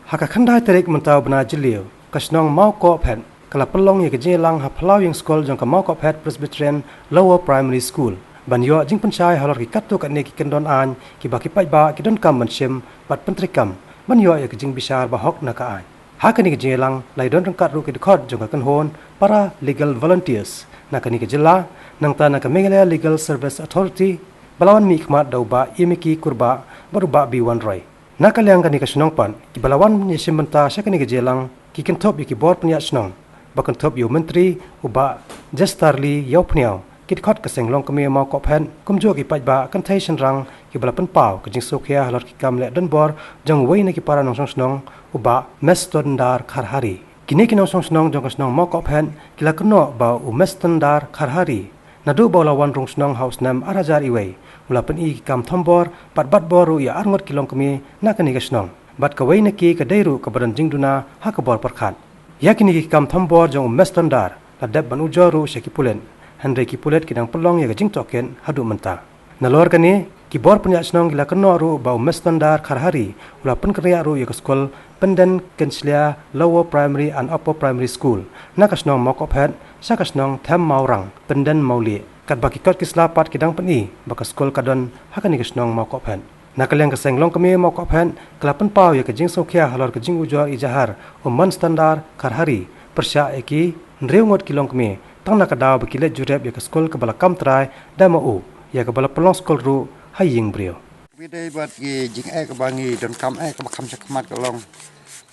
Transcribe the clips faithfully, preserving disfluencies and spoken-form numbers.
Ha ka khyndai tarik mynta u bnai Jylliew, ka shnong Mawkohphet ka la pynlong ïa ka jingïalang ha phyllaw ïing skul jong ka Mawkohphet Presbyterian Lower Primary School ban ïoh jingpynshai halor ki katto katne ki kyndon aiñ kiba ki paidbah ki donkam ban shim bad pyntreikam ban ïoh ïa ka jingbishar ba hok na ka aiñ. Ha kane ka jingïalang la ïadon ryngkat ruh ki dkhot jong ka kynhun Para Legal Volunteers na kane ka jylla, nangta na ka Meghalaya Legal Service Authority, ba la wan mihkhmat da u Bah Emeki Kurbah bad u Bah B. Wanroy. Na ka liang kane ka shnong pat, kiba la wan ïashim bynta sha kane ka jingïalang ki kynthup ïa ki bor pynïaid shnong, ba kynthup ïa u Myntri u Bah Jestarli Ïawphniaw, ki dkhot ka seng longkmie Mawkohphet, kumjuh ki paidbah kynthei shynrang kiba la pynpaw ka jingsngewkhia halor ki kam leh donbor jong uwei na ki para nongshong shnong, u Bah Mestondar Kharhari. Kine ki nongshong shnong jong ka shnong Mawkohphet ki la kynnoh ba u Mestondar Kharhari, naduh ba u la wan rung shnong ha u snem ar hajar iwei, u la pyni ki kam thombor bad batbor ruh ïa arngut ki longkmie na kane ka shnong. Bad kawei na ki ka dei ruh kaba don jingduna ha ka bor pyrkhat. Ïa kine ki kam thombor jong u Mestondar la dep ban ujor ruh sha ki pulit, hynrei ki pulit ki dang pynlong ïa ka jingtohkit haduh mynta. Nalor kane, ki bor pynïaid shnong ki la kynnoh ruh ba u Mestondar Kharhari u la pynkynriah ruh ïa ka skul Pynden Kynshlia Lower Primary and Upper Primary School na ka shnong Mawkohphet sha ka shnong Themmawrang, Pynden Mawlieh, katba ki kot ki sla pat ki dang pyni ba ka skul ka don ha kane ka shnong Mawkohphet. Na ka liang ka seng longkmie Mawkohphet ka la pynpaw ïa ka jingsngewkhia halor ka jingujor ijahar u Mestondar Kharhari pyrshah ïa ki hynriew ngut ki longkmie, tang na ka daw ba ki leit jurip ïa ka skul kaba la kam trai da ma u, ïa kaba la pynlong skul ruh ha ïing briew. Kaba ïadei bad ki jingeh kaba ngi donkam eh kaba kham shakhmat ka long,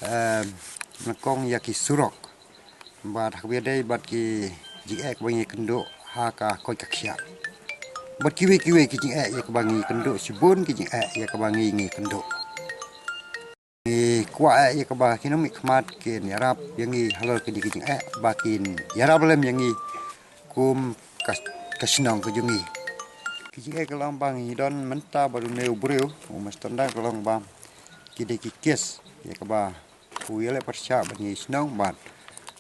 em, nyngkong ïa ki surok. Bad ha kaba ïadei bad ki jingeh kaba ngi kynduh ha ka koit ka khiah. Bad kiwei kiwei ki jingeh ïa kaba ngi kynduh, shibun ki jingeh ïa kaba ngi ngi kynduh. Ngi kwah eh ïa kaba kin ym mihkhmat kin ïarap ïa ngi halor kine ki jingeh ba kin ïarap lem ïa ngi kum ka, ka shnong ka jong ngi. Ki jingeh ka long ba ngi don mynta bad une u briew u Mestondar ka long ba ki dei ki kes ïa kaba u ïaleh pyrshah bad ngi shnong bad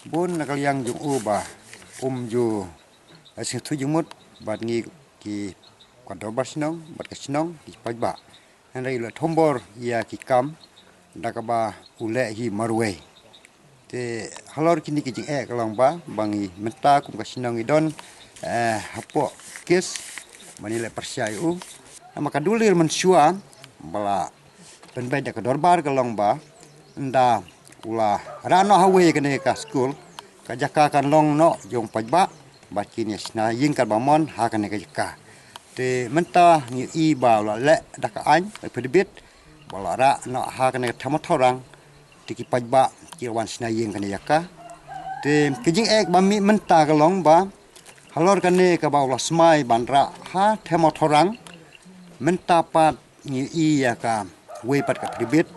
bun na ka liang jong u ba um ju sngewthuh jingmut bad ngi ki ka dorbar shnong bad ka shnong ki paidbah. Hynrei u la thombor ïa ki kam da kaba u leh hi marwei. Te halor kine ki jingeh ka long ba ba ngi mynta kum ka shnong ngi don, eh, hapoh kes ba ngi leh pyrshah ïa u. Namar ka dulir mynshuwa ba la pynbeit da ka dorbar ka long ba ynda u la rah noh ha wei kane ka skul, ka jaka kan long noh jong paidbah bad kin ïa shna ïing katba mon ha kane ka jaka. Te mynta ngi i ba u la leh da ka aiñ, da ka pyrthei bit, ba u la rah noh ha kane ka Themmawrang, te ki paidbah ki wan shna ïing kane jaka. Te ki jingeh ba mih mynta ka long ba halor kane kaba u la smai ban rah ha Themmawrang, mynta pat ngi i ïa kawei pat ka pyrthei bit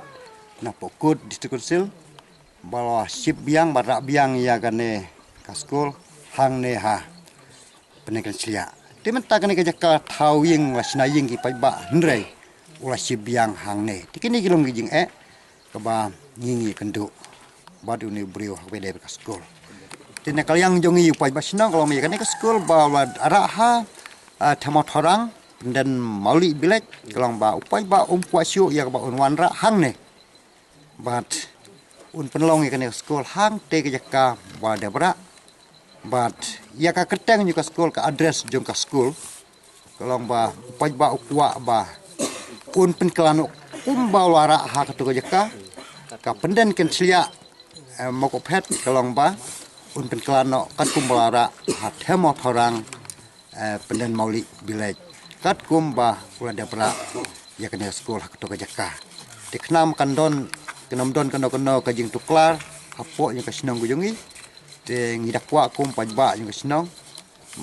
na Pokot District Council ba la ship biang ba rah biang ïa kane ka skul hangne ha Pynden Kynshlia. Te mynta kane ka jaka thaw ïing la shna ïing ki paidbah hynrei u la ship biang hangne. Te kine ki long ki jingeh kaba ngi ngi kynduh bad une u briew ha kaba ïadei bad ka skul. Te na ka liang jong ngi u paidbah shnong ka long ïa kane ka skul ba u la rah ha, ah, Themmawrang, Pynden Mawlieh Village, ka long ba u paidbah um kwah shuh ïa kaba un wanrah hangne. Bad un pynlong ïa kane ka skul hangtei ka jaka ba dep rah. Bad ïa ka kyrteng jong ka skul, ka address jong ka skul, ka long ba u paidbah u kwah ba un pynkylla noh kumba u la rah ha kato ka jaka, ka Pynden Kynshlia, eh, Mawkohphet, ka long ba un pynkylla noh katkum ba la rah ha Themmawrang, eh, Pynden Mawlieh Village, katkum ba u la dep rah ïa kane ka skul ha kato ka jaka. Te khnang kan don, kan ym don kano kano ka jingtuklar hapoh ïa ka shnong ka jong ngi. Te ngi da kwah kum paidbah ïa ka shnong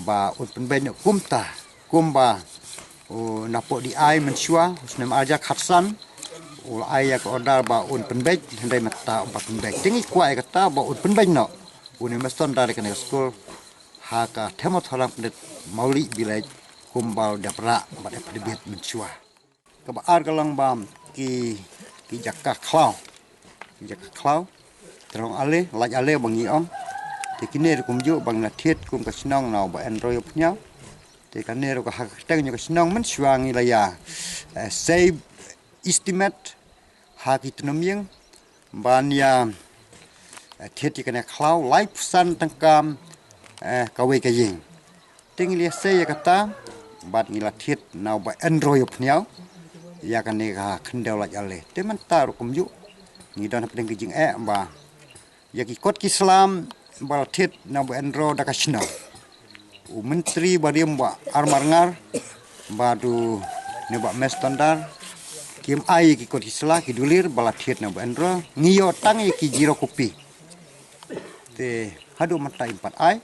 ba un pynbeit noh kumta, kumba u napoh D I mynshuwa u snem ar hajar khatsan u la ai ïa ka order ba un pynbeit, hynrei mynta um pat pynbeit. Te ngi kwah ïa kata ba un pynbeit noh une u Mestondar ïa kane ka skul ha ka Themmawrang Pynden Mawlieh Village kumba u dep rah bad dep pynbeit mynshuwa. Kaba ar ka long ba ki, ki jaka khlaw, ki jaka khlaw, tyrong ale, lait ale ba ngi ong. Te kine ruh kumjuh ba ngi la thied kum ka shnong na u Bah Andrew Ïawphniaw. Te kane ruh ka ha ka kyrteng jong ka shnong mynshuwa ngi la ïa, eh, save estimate ha ki tnum ïing Ban ïa, eh, thied ïa kane khlaw, laiphew san tyngka, eh, kawei ka ïing. Te ngi la sei ïa kata, bad ngi la thied na u Bah Andrew Ïawphniaw, ïa kane ka khyndew lait ale. Te mynta ruh kumjuh, ngi don hapdeng ka jingeh ba ïa ki kot ki sla ba la thied na u Bah Andrew da ka shnong. U Myntri barim Bah Armar Ngar, bad une u Bah Mestondar, kim ai ïa ki kot ki sla, ki dulir ba la thied na u Bah Andrew, ngi ïoh tang ïa ki zero copy. Te haduh mynta ym pat ai.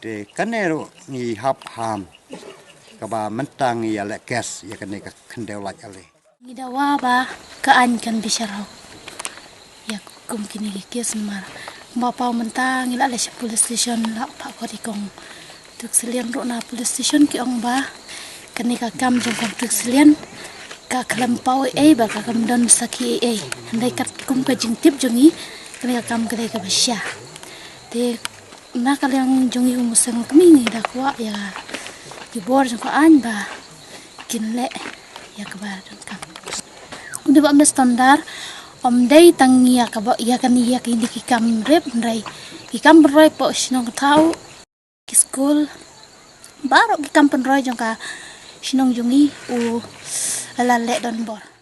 Te kane ruh ngi hap ham, kaba mynta ngi ïa leh case ïa kane ka khyndew lait ale. Ngi dawa ba ka aiñ kan bishar hok ïa kum kine ki case namar ba paw mynta ngi la leit sha police station, la phah khot ïa i Kong Tuksyllian ruh na police station, ki ong ba kane ka kam jong Kong Tuksyllian ka khlem paw ei ei bad ka kam don sakhi ei ei. Hynrei katkum ka jingtip jong ngi, kane ka kam ka dei kaba sha. Te na ka liang jong ngi kum u seng kmie, ngi da kwah ïa ki bor jong ka aiñ ba kin leh ïa kaba donkam. Une u Bah Mestondar, ym dei tang ïa kaba, ïa kane, ïa kine ki kam rape, hynrei ki kam pynroi hapoh shnong ka thaw, ki skul, baroh ki kam pynroi jong ka shnong jong ngi u la leh donbor.